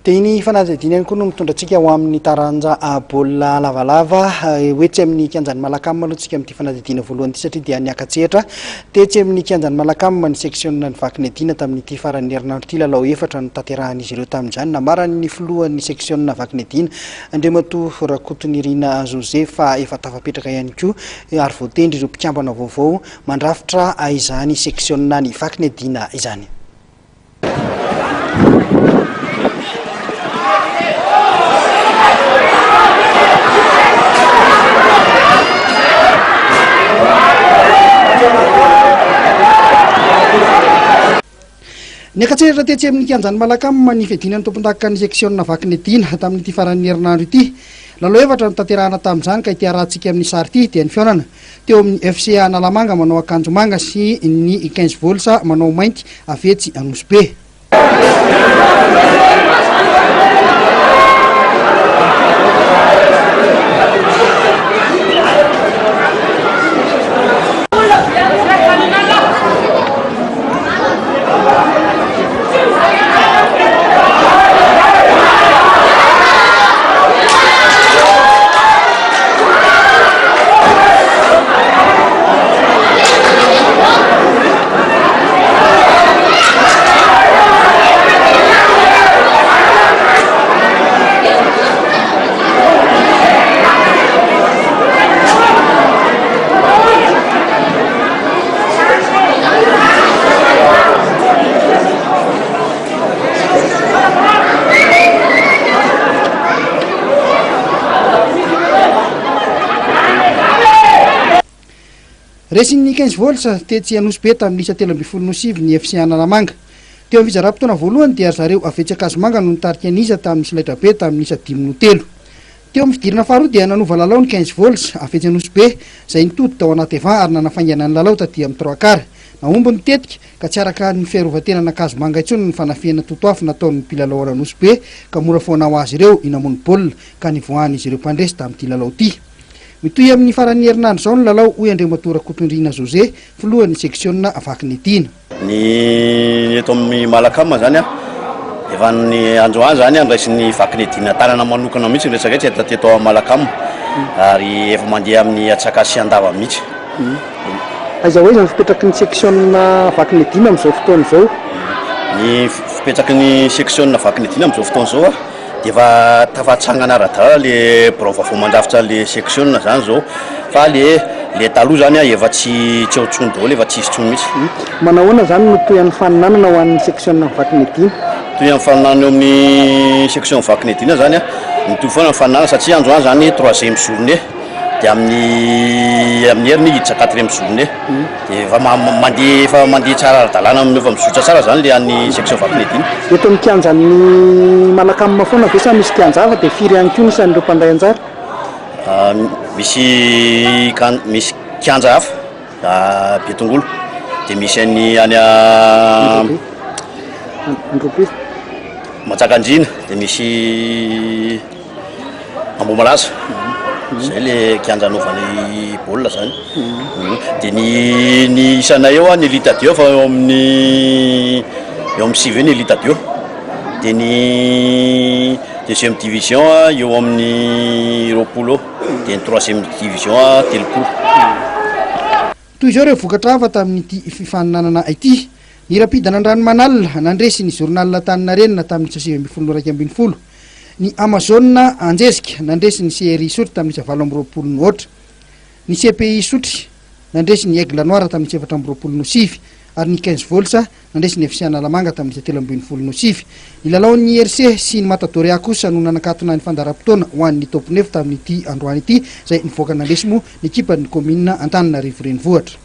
Dia iny fanadihadiana iny koa no mitondra antsika ho amin'ny taranja baolina lavalava. Ho etsy amin'ny kianjan'ny Malacam aloha tsika amin'ity fanadihadiana voalohany ity satria dia niaka-tsehatra tetsy amin'ny kianjan'ny Malacam ny seksiona ny Vakinedina tamin'ity faran'ny herinandro ity. Lalao efatra no tanterahan'izy ireo tamin'izany. Nambaran'ny filohan'ny seksiona Vakinedina, Andriamatoa Rakotonirina José fa efa tafapetraka ihany koa ary voatendry ireo mpikambana vaovao mandrafitra izany seksiona ny Vakinedina izany. Niaka-tsehatra tetsy amin'ny kianjan'i Malacam ny fiadiana ny tompondakan'ny seksiona Vakinedina tamin'ity faran'ny herinandro ity. Lalao efatra no tanterahana tamin'izany ka ity arahantsika amin'ny sary ity dia ny fihaonana Teo amin'ny FCA Analamanga manao akanjo manga sy ny Quinze Volts manao mainty avy etsy Anosibe. Resin'ny Quinze Volts tetsy Anosibe tamin'ny isa 13 no 9 ny FC Analamanga. Teo amin'ny fizaram-potoana voalohany dia ry zareo avy etsy Ankazomanga no nitarika ny isa tamin'ny solaitrabe tamin'ny isa 5 no 3. Teo amin'ny fidirana faharoa dia nanova lalao ny Quinze Volts avy etsy Anosibe izay nitody tao anaty avant ary nanafaingana ny lalao taty amin'ny trois quarts. Nahomby ny tetika ka tsy araka ny fiarovan-tenan'Ankazomanga intsony ny fanafihana totoafo nataon'ny mpilalao an'Anosibe ka mora foana ho azy ireo i namono baolina ka nivoahan'izy ireo mpandresy tamin'ity lalao ity. Mitohy amin'ny faran'ny herinandro izao ny lalao hoy Andriamatoa Rakotondriana José, filohan'ny seksiona Vakinidina. Ny eto amin'ny Malacam izany an, efa ny androany izany an, raisin'ny Vakinidina tanana manokana mihitsy ny resaka eto teto Malacam ary efa mandeha amin'ny atsaka sy andava mihitsy. Aiza ho aiza ny fipetraky ny seksiona Vakinidina amin'izao fotoana izao? Ny fipetraky ny seksiona Vakinidina amin'izao fotoana izao an, dia efa tafatsangana ara-dalàna le birao vaovao mandrafitra an'le section zany zao fa le le taloha zany a efa tsy tsy ao intsony daholo efa tsisy intsony mihitsy. Manahoana zany no tohin'ny faninanana ho an'ny section Vakinedina? Tohin'ny faninanana eo amin'ny section Vakinedina zany a, mitohy foana ny faninanana satria androany zany troisième journée dia amin'ny amin'ny heriny hiditra quatrième journée. Dia efa mandeha efa mandeha tsara ara-dalàna amin'ny efa mizotra tsara zany le an'ny section Vakinedina. Eto amin'ny kianjan'ny Malacam foana ve sa misy kianja hafa dia firy ihany koa ny isan'ireo mpandray anjara? Misy misy kianja hafa Betongolo dia misy an'ny any Androbe. Manjakandriana dia misy Ambohimalaza, zay le kianja anaovanay baolina zany, de ny ny isanay eo an, ny élite deux efa eo amin'ny eo amin'ny sivy eo ny élite deux, de ny deuxième division eo amin'ny 20 eo, de ny troisième division 30. Toy izao ireo vokatra hafa tamin'ity fifaninanana ity, Ny Rapide an'Andranomanalina nandresy ny Journal Antaninarenina tamin'ny isa 19 no 11. Ny Amazone Anjezika nandresy ny CRI Isotry tamin'ny isa 28 no aotra. Ny CPI Isotry nandresy ny Aigle Noir tamin'ny isa 24 no sivy ary ny Quinze Volts nandresy ny FC Analamanga tamin'ny isa 13 no sivy. Ny lalaon'ny IRC sy ny Matadoria kosa no nanakatona ny fandaharam-potoana ho an'ny Top Nef tamin'ity androany ity izay nivoaka nandresy moa ny ekipan'ny kaominina Antananarivo Renivohitra.